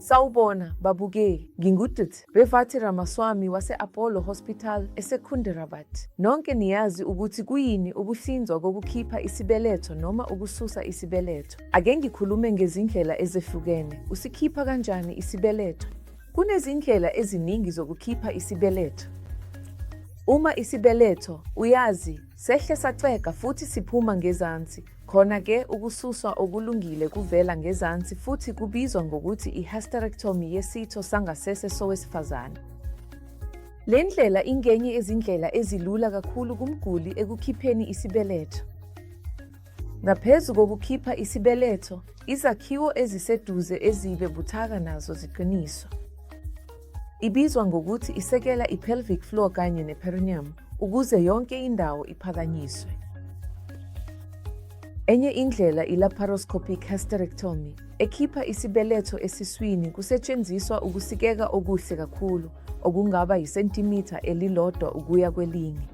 Sawubona, babukeli. NginguDkt. Revathi Ramaswamy wase-Apollo Hospital eSecunderabad. Nonke niyazi ukuthi kuyini ukuhlinzwa kokukhipha isibeletho noma ukususa isibeletho. Ake ngikhulume ngezindlela ezehlukene. Usikhipha kanjani isibeletho? Kunezindlela eziningi zokukhipha isibeletho. Uma isibeletho, uyazi, sehle saceka futhi siphuma ngezansi, Khona-ke ukususwa okulungile kuvela ngezansi futhi kubizwa ngokuthi i-hysterectomy yesitho sangasese sowesifazane. Le ndlela ingenye yezindlela ezilula kakhulu kumguli ekukhipheni isibeletho. Ngaphezu kokukhipha isibeletho, izakhiwo eziseduze ezibe buthaka nazo ziqiniswa. Ibizwa ngokuthi isekela i-pelvic floor kanye ne-perineum ukuze yonke indawo iphakanyiswe. Enye indlela i-laparoscopic hysterectomy ekhipha isibeletho esiswini kusetshenziswa ukusikeka okuhle kakhulu okungaba yisentimitha elilodwa ukuya kwelinye.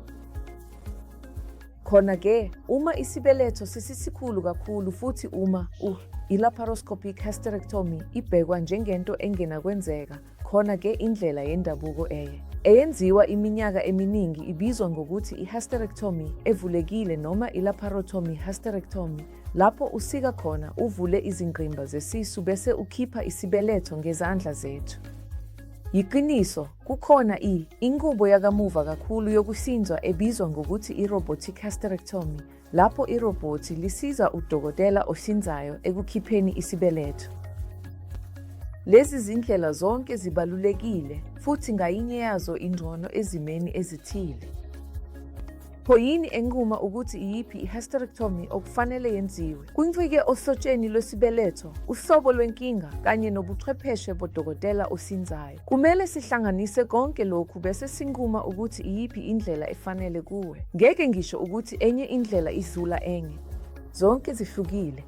Khona-ke, uma isibeletho sisisikhulu kakhulu futhi uma uh, i-laparoscopic hysterectomy ibhekwa njengento engenakwenzeka, khona-ke indlela yendabuko eye eyenziwa iminyaka eminingi ibizwa ngokuthi i-hysterectomy evulekile noma i-laparotomy hysterectomy, lapho usika khona uvule izingqimba zesisu bese ukhipha isibeletho ngezandla zethu. Yiqiniso, Kukhona i, inqubo yakamuva kakhulu yokuhlinzwa ebizwa ngokuthi i-robotic hysterectomy, lapho irobhothi lisiza udokotela ohlinzayo ekukhipheni isibeletho. Lezi zindlela zonke zibalulekile futhi ngayinye yazo ingcono ezimeni ezithile. Pho yini enquma ukuthi iyiphi i-hysterectomy okufanele yenziwe? Kuncike ohlotsheni lwesibeletho, uhlobo lwenkinga kanye nobuchwepheshe bodokotela ohlinzayo. Kumele sihlanganise konke lokhu bese sinquma ukuthi iyiphi indlela efanele kuwe. Ngeke ngisho ukuthi enye indlela idlula enye. Zonke zihlukile.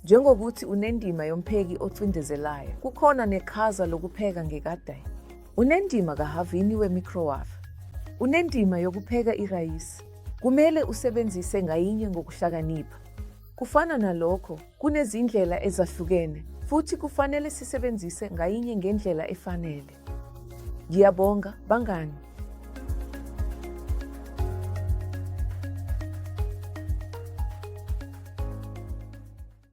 Njengokuthi unendima yompheki ocindezelayo, kukhona neqhaza lokupheka ngekadai. Unendima kahhavini wemikrowave. Unendima yokupheka irayisi. Kumele usebenzise ngayinye ngokuhlakanipha. Kufana nalokho, kunezindlela ezahlukene, futhi kufanele sisebenzise ngayinye ngendlela efanele. Ngiyabonga, bangani.